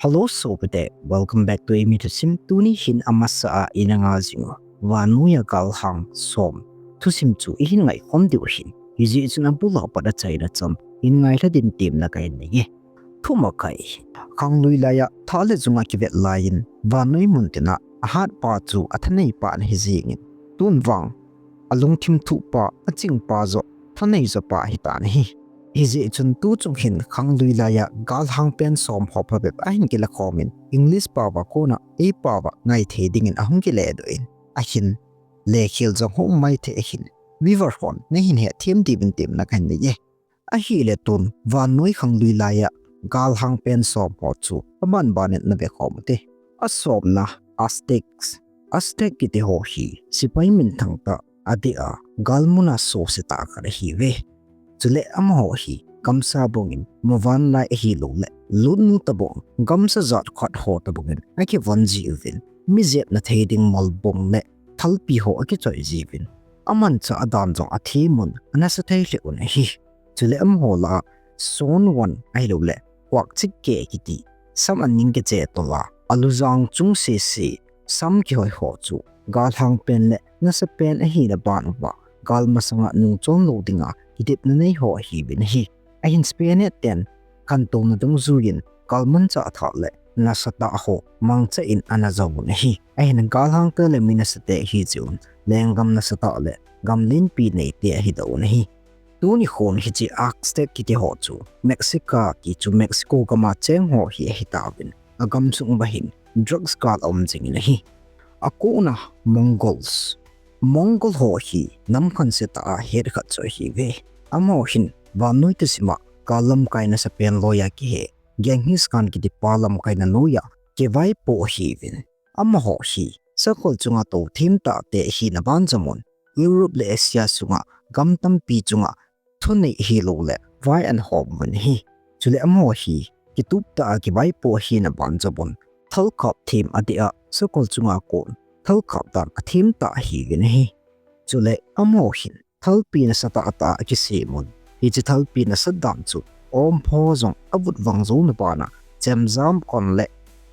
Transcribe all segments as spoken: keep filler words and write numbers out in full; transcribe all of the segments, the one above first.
Hello sopite, welcome back to Eimi Thusim. Tuni hin amasa a ina ngai jing u, vannoiya galhang som thusim chu ihin ngaikhom diu ahin. Hijeh chun abul a pat achaina chom hin ngailha din temna kahin nei e. Thumakai. Khanglui laiya tha le jung akivet laiyin, vannoi muntina ahatpa chu athaneipa ana hi jingin, tun vang alungthim thuhpa, achingpa joh thanei joh pa ahitan ahi. Hijeh chun tuchung hin khanglui laiya galhang pen som ho phabep ahin kila khomin, English paova kona eipao va ngaithei dingin ahung kile doh in, ahin lekhel jong hung um maithei ahin, viewer hon nahin hethem diuvin temna kahin nei e. Ahile tun vannoi khanglui laiya galhang pen som ho chu aban banin na vekhom ute. Asomna, Aztecs. Aztec kiti ho hi sepai minthang tah, adeh a galmuna sose tah khat ahiuve. Chule amaho hi gamsa bangin muvanlai ahilouleh lutnu tabang, gamsa jat khat ho tabangin akivon jiuvin, mi jepna thei ding mol bang le thalpi ho akichoi jiuvin, amanchah adan jong athem un, anasa thei lheh un ahi. Chule amaho lah a son one ahilouleh kuak chik ke kiti, sam aning kiche tol a, alujang chung sese sam kihoi ho chu galhang pen le nasa pen ahina ban uva, gal masanga nungchon lou dinga kitepna nei ho ahiuvin ahi. Ahin Spanish ten khantouna dungjuiyin galmanchah thah le nasatah ho mangcha in ana jouvun ahi. Ahin galhangte le mi nasate ahi jeh un, lenggam nasatah le gam lenpi neite ahidoh un ahi. Tunikhon hiche Aztec kiti ho chu Mexica ti chu Mexico gama cheng ho hi ahitauvin, agamsung uva hin drugs gal aum jingin ahi. Akona Mongols. Mongol ho hi nam khansetah a het khat chu ahiuve. Amaho hin vannoi thusim a gal lamkai nasa pen loiya kihe Genghis Khan kiti pa lamkaina noiya kivaipo ahiuvin, amaho hi sakol chunga tou themtahte ahina ban jomun, Europe le Asia sunga gam tampi chunga thunei ahilouleh vai ana hom uvin ahi. Chule amaho hi kituptah a kivaipo ahina ban jomun, thalkap them adeh a sakol chunga kon thalkap dan athem tah ahiuvin ahi. Chule amaho hin thalpi nasatah tah akisemun, hiche thalpi nasat dan chu ompho jong avut vang jouna bana chemjam kon le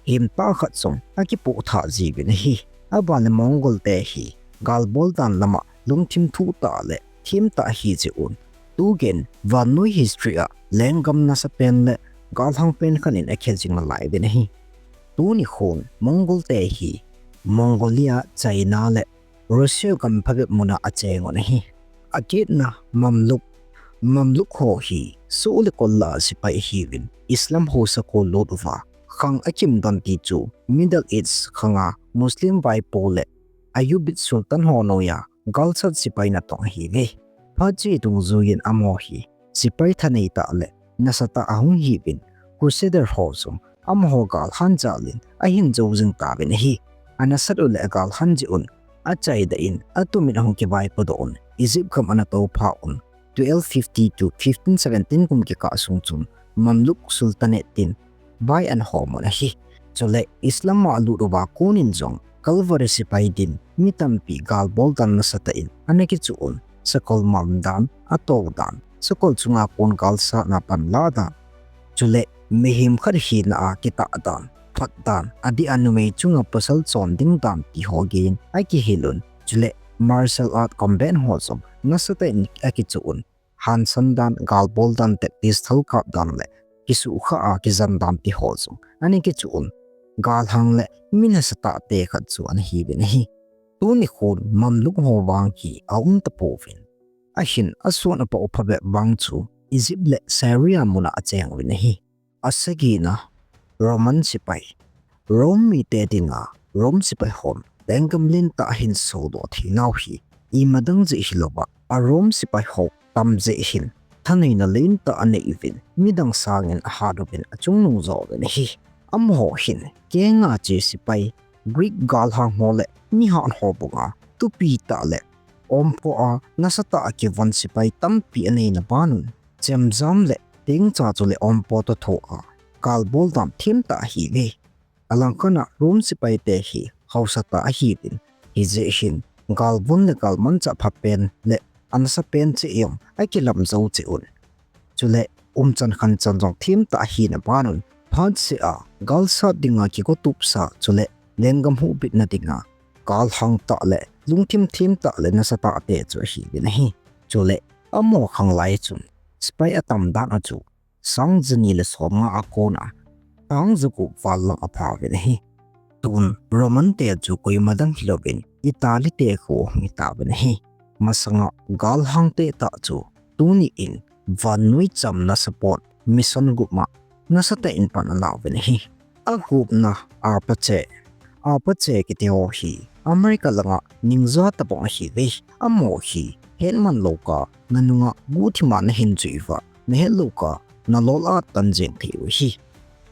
hemtah khat jong akipoh thah jiuvin ahi. Aban le Mongol te hi galbol dan lama lungthim thuh tah le themtah ahi jeh un, tugen vannoi history a lenggam nasa pen le galhang pen khat in akhe jing nalai uvin ahi. Tunikhon Mongol te hi Mongolia, China le Russia gam phabep muna achengun ahi. Akitna, Mamluk. Mamluk ho hi soh le kol lah a sepai ahiuvin, Islam ho sakol lut uva, khang akim don ti chu Middle East khanga Muslim vaipo le Ayyubid Sultan ho noiya galsat sepai natong ahiuve. Phat cheh dungjuiyin amaho hi sepai thanei tah le nasatah ahung hiuvin, Crusader ho jong amaho galhan jalin ahin jou jing tauvin ahi. Anasat u le agalhan jeh un achaidah in, atumin ahung kivaipodoh un, Egypt gam ana toupha un, twelve fifty to fifteen seventeen kum kikah sung chun Mamluk Sultanate tin vai ana hom un ahi. Chule Islam a alut uva konin jong Calvary sepai din mi tampi galbol dan nasatah in ana kichuh un, sakol mam dan, atou dan, sakol chunga kon galsatna panla dan, chule mihem khat hina a kitah dan, phat dan, adeh a numei chunga pasal chon ding dan ti ho geiyin akihil un, chule martial art combat ho jong nasatah in akichuh un, hansan dan, galbol dan, tactics, thalkap dan le kisukha a kijan dan ti ho jong ana kichuh un, galhang le mi nasatahte khat chu ana hiuvin ahi. Tunikhon Mamluk ho vang hi aum tapouvin, ahin ason apha u phabep vang chu Egypt le Syria muna acheng uvin ahi. Asagina, Roman sepai. Rome mite dinga Rome sepai hon lenggam lentah ahin sodoh theinau hi imadang jeh hilouva, a Rome sepai ho tam jeh hin thaneina lentah anei uvin, midang sangin ahat uvin achungnung jo uvin ahi. Amaho hin kenga che sepai, Greek galhang ho le mihat ho banga thupi tah le ompho a nasatah a kivon sepai tampi aneina banun, chemjam le tengcha chule ompho toh thoh a galbol dan themtah ahiuve. Alangkhat a Rome sepaite hi haosatah ahiuvin, hijeh hin galvon le galmanchah phapen le anasa pen cheh jong akilam jou cheh un, chule umchan khanchan jong themtah ahina banun, Phatseh a, gal sat dinga kigotupsa chule lenggam huhbitna dinga galhang tah le lungthim thim tah le nasatah te chu ahiuvin ahi. Chule amaho khanglai chun sepai atam dan a chu sang jani le somnga a kona sang jagup val lang aphauvin ahi. Tun Roman te chu koima dang hilouvin Italy te khu ahung hitauvin ahi. Masanga galhang te tah chu tuni in vannoi chamna support mission group ma nasatah in pan alauvin ahi. Agupna Apache. Apache kiti ho hi America langa ninja tabang ahiuve. Amaho hi hetman louka nanunga guhthima nahin jui uva, nahet louka nalol a tan jeng thei u ahi.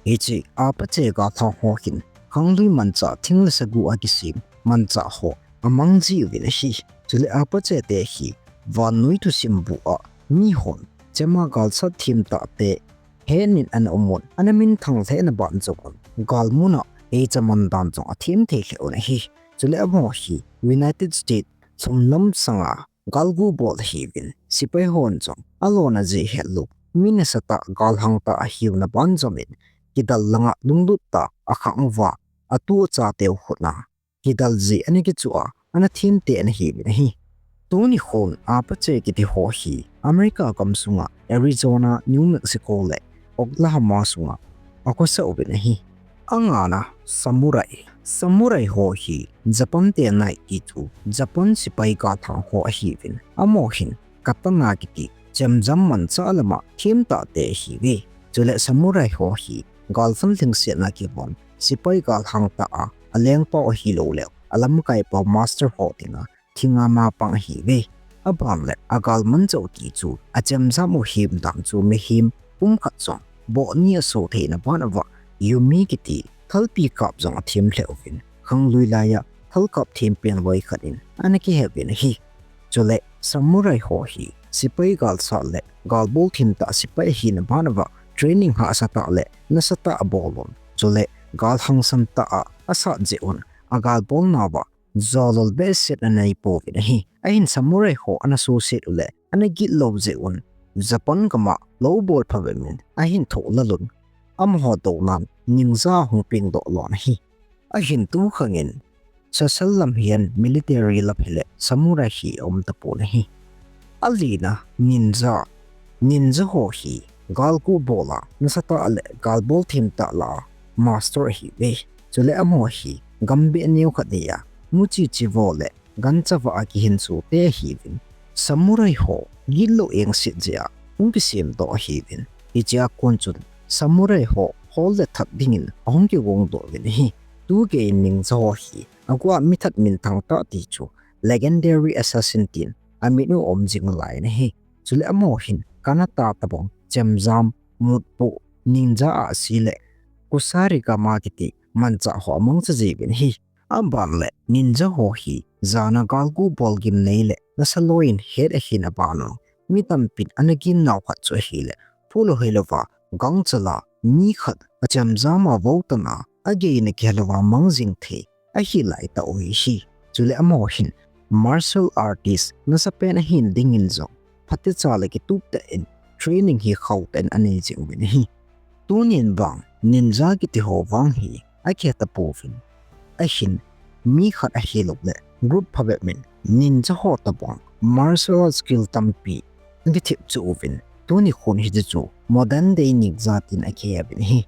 Hiche Apache galhang ho hin khanglui manchah thing le sagu a kisem manchah ho amang jiuvin ahi. Chule Apache te hi vannoi thusim bu a mihon chema galsat themtah te henin ana umun, ana minthang lhehna ban jongun galmun a eicha man dan jong athem thei lheh un ahi. Chule amaho hi United States lhumlam sanga galgu bol ahiuvin, sepai hon jong alona jeh hetlou mi nasatah galhang tah ahiuna ban jomin kidal langa lunglut tah a akhang uva, atu achate u khut a kidal jeh ana kichu a, ana them te ana hiuvin ahi. Tuni khun Apache kiti ho hi America gamsunga Arizona, New Mexico le Oklahoma sunga akhosah uvin ahi. Angana Samurai. Samurai ho hi Japan te nai ti chu Japan sepai galhang ho ahiuvin, amaho hin katana kiti chemjam manchah lama themtah te ahiuve. Chule Samurai ho hi galfan lhingsetna kivon sepai galhang tah a alengpau ahilouleh alamkaipau master ho dinga thinga mapang ahiuve. Aban le agalman chauh ti chu achemjam u himdan chu mihem pumkhat jong bohni aso theina ban uva Yumi kiti thalpi kap jong athem lheh uvin, khanglui laiya thalkap thempen loi khat in ana kihe uvin ahi. Chule Samurai ho hi sepai galsat le galbol themtah sepai ahina ban uva training hahsatah le nasatah abolun, chule galhangsan tah a asat jeh un agalbolnauva jolol behseh anei pouvin ahi. Ahin Samurai ho ana suhset uleh ana gitlou jeh un Japan gama lou bol phabep in ahin thoh lalun, amaho dounan ninja ahung pengdoh lon ahi. Ahin tukhangin social lam hihen military lam hileh Samurai hi aum tapon ahi. Alina Ninja. Ninja ho hi galgu bola nasatah le galbol themtah lah a master ahiuve. Chule amaho hi gambeh neokhat neiya muchi chivo le gancha vah a kihinso te ahiuvin, Samurai ho gitlou engset jeh a hung kisemdoh ahiuvin, hichea kon chun Samurai ho hol le that dingin ahung kigongdoh uvin ahi. Tugeiyin Ninja ho hi aguh a mithat minthang tah ti chu legendary assassin tin amin u um jing lai in ahi. Chule amaho hin Kanata tabang chemjam, mutpoh, ninja ahsi le Kusarigama kiti manchah ho amangcha jiuvin ahi. Aban le Ninja ho hi jana galgu bol gimnei le nasa loiyin het ahina banun mi tampin ana ginnau khat chu ahile, pholou hilouva gangchal a mi khat achemjam a vou tan a ageina kihelouva mang jing thei ahi laitah u ahi. Chule amaho hin martial artist nasapen ahin dingin jong phatecha le kitup tah in training hi khauh tah in anei jing uvin ahi. Tunin vang Ninja kiti ho vang hi akihe tapouvin, ahin mi khat ahilouleh group phabep in Ninja ho tabang martial art skill tampi akithep chu uvin, tuni khun hiche chu modern day Ninja tin akihe uvin ahi.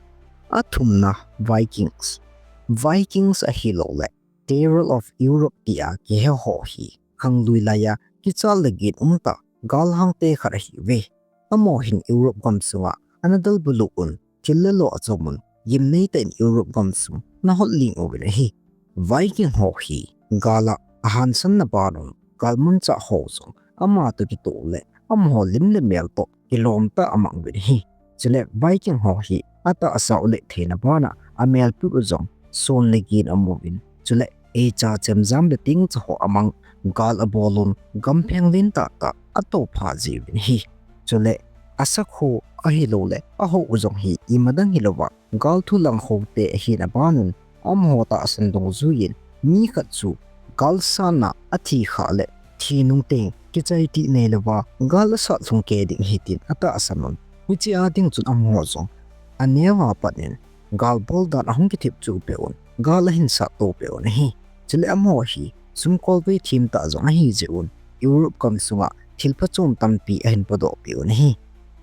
Athumna Vikings. Vikings ahilouleh Terror of Europe tia kihe ho hi khanglui laiya kichal le gin umtah galhangte khat ahiuve. Amaho hin Europe gamsunga ana dalbuluk un, thil le lo achomun, gimnei tah in Europe gamsung ana hotling uvin ahi. Viking ho hi gal a ahangsanna banun galmanchah ho jong amatoh kitoh le amaho lim le mel toh kilom tah a amang uvin ahi. Chule Viking ho hi atahsa u le theina bana amelput u jong son le gin aum uvin, chule eicha chemjam le tengcha ho amang gal abolun gampheng lentah tah atoupha jiuvin ahi. Chule asakho ahilouleh ahou u jong hi imadang hilouva gal thu langkhoute ahina banun amaho tahsan dungjuiyin mi khat chu galsatna athi khah le thi nung teng kichai tih neilouva gal asat lhung kei ding ahi tin atahsan un, hichea ding chun amaho jong aneo a pat in gal bol dan ahung kithip chu peh un, gal ahin sat to peh un ahi. Chule amaho hi sumkolvei them tah jong ahi jeh un, Europe gam sunga thil phachom tampi ahin podoh peh un ahi.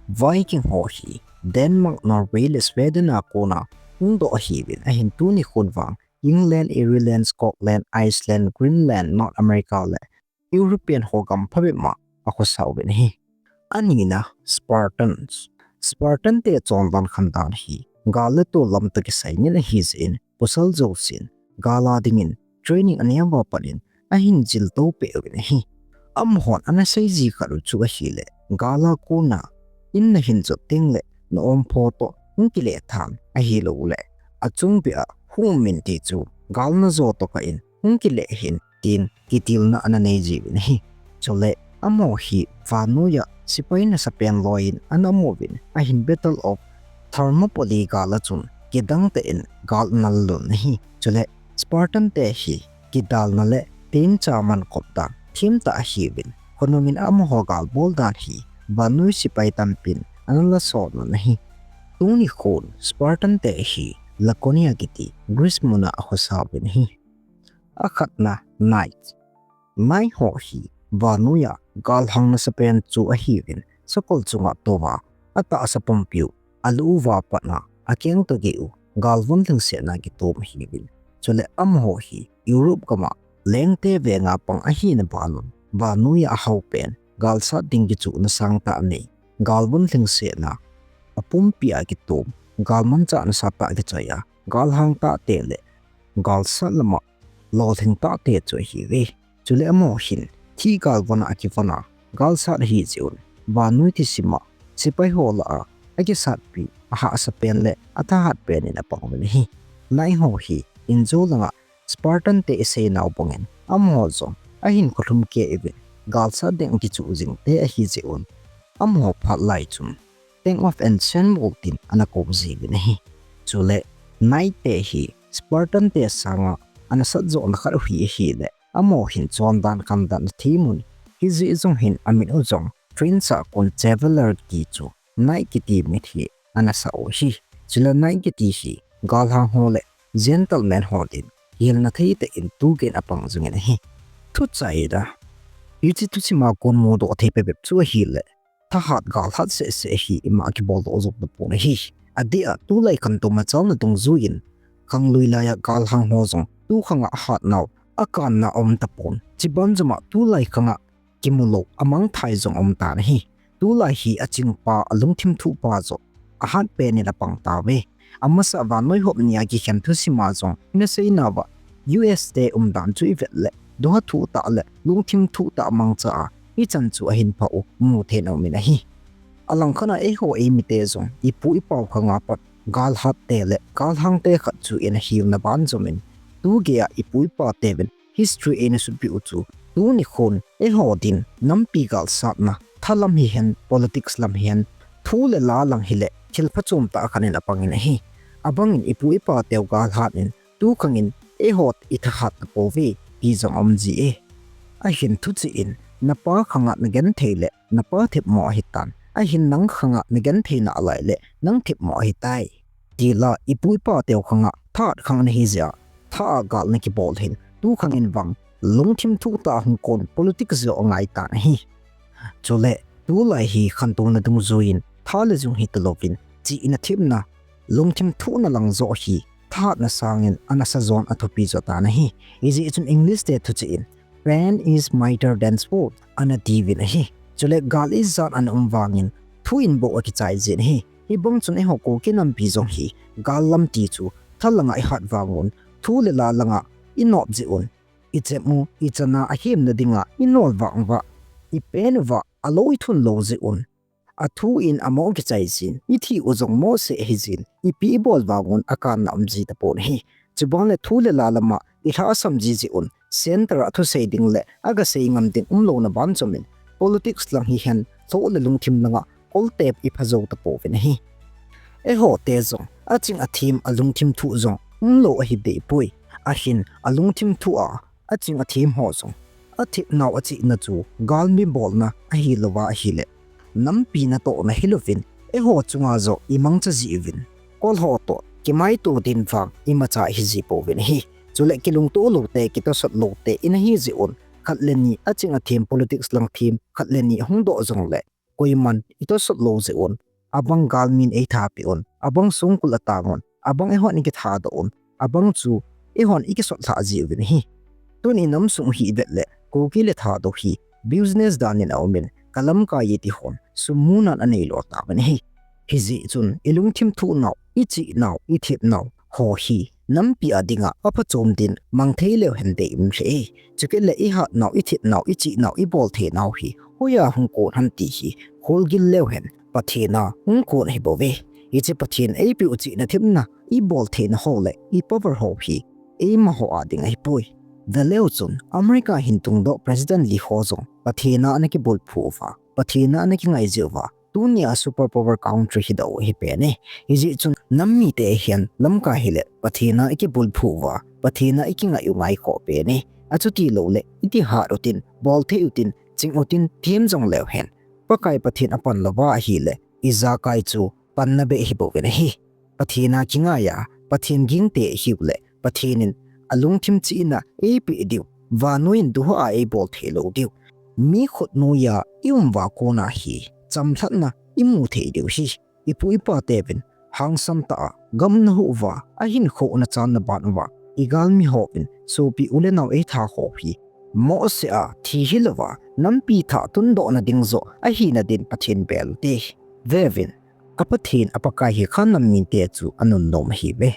Viking ho hi Denmark, Norway le Sweden a kona hungdoh ahiuvin, ahin tuni khun vang England, Ireland, Scotland, Iceland, Greenland, North America le European ho gam phabep ma akhosa uvin ahi. Anina, Spartans. Spartan te chondan khandan hi gal le tol lam toh kisai ngen ahi jeh in, pasal jousen gal a dingin training anei uva pat in ahin jil to peh uvin ahi. Amahon ana sei ji khat u chu ahile, gal a kona in nahin jot teng le na ompho toh hung kile than, ahilouleh achung beh a hung um in ti chu gal najo toh kah in hung kile hih in, tin kitilna ana nei jiuvin ahi. Chule amaho hi vannoi a sepai nasapen loi in ana um uvin, ahin Battle of Thermopylae gal a chun kidang tah in gal ana la lhun ahi. Chule Spartan te hi kidalna le temcha man kop dan them tah ahiuvin, khonung in amaho gal bol dan hi vannoi sepai tampin ana la sot un ahi. Tuni khun Spartan te hi Laconia kiti Greece mun a akhosa uvin ahi. Akhatna, Knight. Knight ho hi vannoi a galhang nasapen chu ahiuvin, sakol chunga touva atahsa pumpiu alu uva pat a akeng toh gei u galvon lhingsetna kitom ahiuvin. Chule amaho hi Europe gam a lengte venga pang ahina ban un, vannoi a ahao pen galsat ding kichuhna sangtah nei, galvon lhingsetna apumpi a kitom, galmanchah nasatah kichoi a, galhang tahte le galsat lama lolhing tahte chu ahiuve. Chule amaho hin thi galvon a akivon a, galsat ahi jeh un, vannoi thusima sepai ho lah a akisatpi, ahahsa pen le athahat pen in apang uvin ahi. Knight ho hi injo langa Spartan te isei nau bangin, amaho jong ahinkho lhum kei uvin, galsat ding akichuh jing te ahi jeh un, amaho phat lai chun Tank of Ancient War tin ana kou jiuvin ahi. Chule Knight te hi Spartan te sanga ana sat johna khat u hi ahile, amaho hin chondan khandan athem un, hijeh jong hin amin u jong Prince a kon Chevalier ti chu Knight kiti min hi ana sah u ahi. Chule Knight kiti hi galhang ho le gentleman ho din hilna thei tah in tugei in apang jingin ahi. Thuchai da. Hiche thusima kon mudoh thei bep bep chu ahile, thahat galhat seh seh hi ima kibol doh jou tapon ahi. Adeh a tulai khantou machalna dungjuiyin, khanglui laiya galhang ho jong tukhang a ahat nau, akanna aum tapon. Chuban jom a tulai khang a kimu lou, amangthai jong aum tan ahi. Tulai hi achingpa, alungthim thuhpa joh ahat pen in apang tauve. Amasa vannoi hop nia kikhen thusima jong ina seinauva, U S te umdan chu ivet le, doha thuh tah le lungthim thuh tah mangcha a ichan chu ahin phah u mu thei in aumin ahi. Alangkhat a eiho eimite jong ipu ipau khang a pat galhat te le galhang te khat chu ina hilna ban jom in, tugei a ipu ipa teuvin history eina sutpeh u chu, tuni khun eiho din nampi galsatna, tha lam hihen, politics lam hihen, thu le la lang hile thil phachom tah khat in apangin ahi. Abangin ipu ipa teu galhat in tukhang in eiho ithahat tapouve ti jong aum ji e. Ahin thuchih in, napa khang a nagenthei le napa themmo ahitan, ahin nang khang a nagenthei nalai le nang themmo ahitai, tila ipu ipa teu khang a thahat khang nahi jeh a, tha a gal nakibol hin tukhang in vang lungthim thuh tah hung kon politics joh angai tan ahi. Chule tulai hi khantouna dungjuiyin tha le jung hi talouvin, chihna themna, lungthim thuhna lang joh hi thahatna sangin ana sa jon athupi jo tan ahi. Hijeh chun English te thuchih in, "Pain is mighter than sword," ana tiuvin ahi. Chule gal ijat ana um vangin thu in bou akichai jin ahi. Hibang chun eiho Kuki nampi jong hi gal lam ti chu tha langa ihat vang un, thu le la langa inop jeh un, ichem u, ichan a ahemna dinga inol vang uva, ipen uva alou ithun lou jeh un, athu in amo kichai jin, ithi u jong mohseh ahi jin, ipi ibol vang un akanna um ji tapon ahi. Chuban le thu le la lama ilhahsam ji jeh un, center a thusei ding le agasei ngam ding umlouna ban jom in, politics lang hihen, thoh le lungthim langa kolte ipha jou tapouvin ahi. Eiho te jong aching athem, alungthim thuh jong umlou ahi dehpoi. Ahin alungthim thuh a aching athem ho jong athepnau achihna chu galmi bolna ahilouva ahile, nampi natohna hilouvin, eiho chunga joh imangcha jiuvin, kol ho toh kimaito din vang imacha hiji pouvin ahi. Chule kilungto loute, kitosot loute ina hiji un, khat le ni aching athem politics lang them, khat le ni hung doh jongle koiman itosot lou jeh un, abang galmin eithapi un, abang songkul atang un, abang eihon ikithadoh un, abang chu eihon ikisot lhah jiuvin ahi. Tun inam sung hi ivet le Kuki le Thadou hi business dan in aumin, kalamkai e ti hon sum munan anei lo tauvin ahi. Hijeh chun ilungthim thuh nau, ichih nau, ithet nau ho hi nampi a dinga aphachom din mang thei leu hen deium lheh e. Chukit le ihat nau, ithet nau, ichih nau, ibol thei nau hi hoiya hung kon ham ti hi kholgil leu hen, Pathen a hung kon ahibouve. Hiche Pathen eipeh u chihna themna, ibol theina ho le ipower ho hi eimaho a ding ahipoi. Veleu chun America hin tungdoh President Lee ho jong Pathen a ana kibulphu uva, Pathen a ana kingai jeh uva tunia superpower country hidou ahi pen e. Hijeh chun nam mite hin lamkai hile Pathen a ikibulphu uva, Pathen a ikingai u ngaikhoh pen e. Achuti loule iti hat utin, bol thei utin, ching utin, them jong leu hen, Pakai Pathen apan louva ahile ijakai chu panna beh hibouvin ahi. Pathen a kingaiya, Pathen gingte ihiu le Pathen in alungthim chihna eipeh diu, vannoi in duha a eibol thei lou diu, mi khutnoiya ium uva kona hi chamlhatna imu thei diu ahi. Ipu ipa teuvin hangsan tah a gam nahuh uva, ahinkho nachan naban uva, igalmi hovin sopi u le nao eitha ho hi mohseh a thi hilouva, nampi thah tundohna ding joh ahina din Pathen bel ute. Veuvin, a Pathen a Pakai hi kha nam mite chu anunnom ahiuve.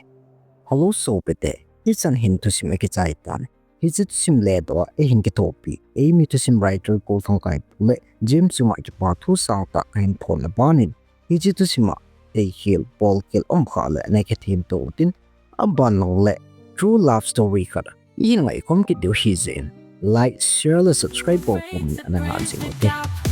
Hello sopite, hichan hin thusim akichai tan. Hiche thusim ledoh a eihin kithopi, eimi thusim writer Kolthangkai Pu le James chunga kipa thu sangtah kahin phonna banin, hiche thusim a eikhel, bolkhel umkhah le neikhethem to utin, aban lang le true love story khat ihin ngaikhom kit diu ahijeh in like, share le subscribe bol khom in ana ngah jing ute.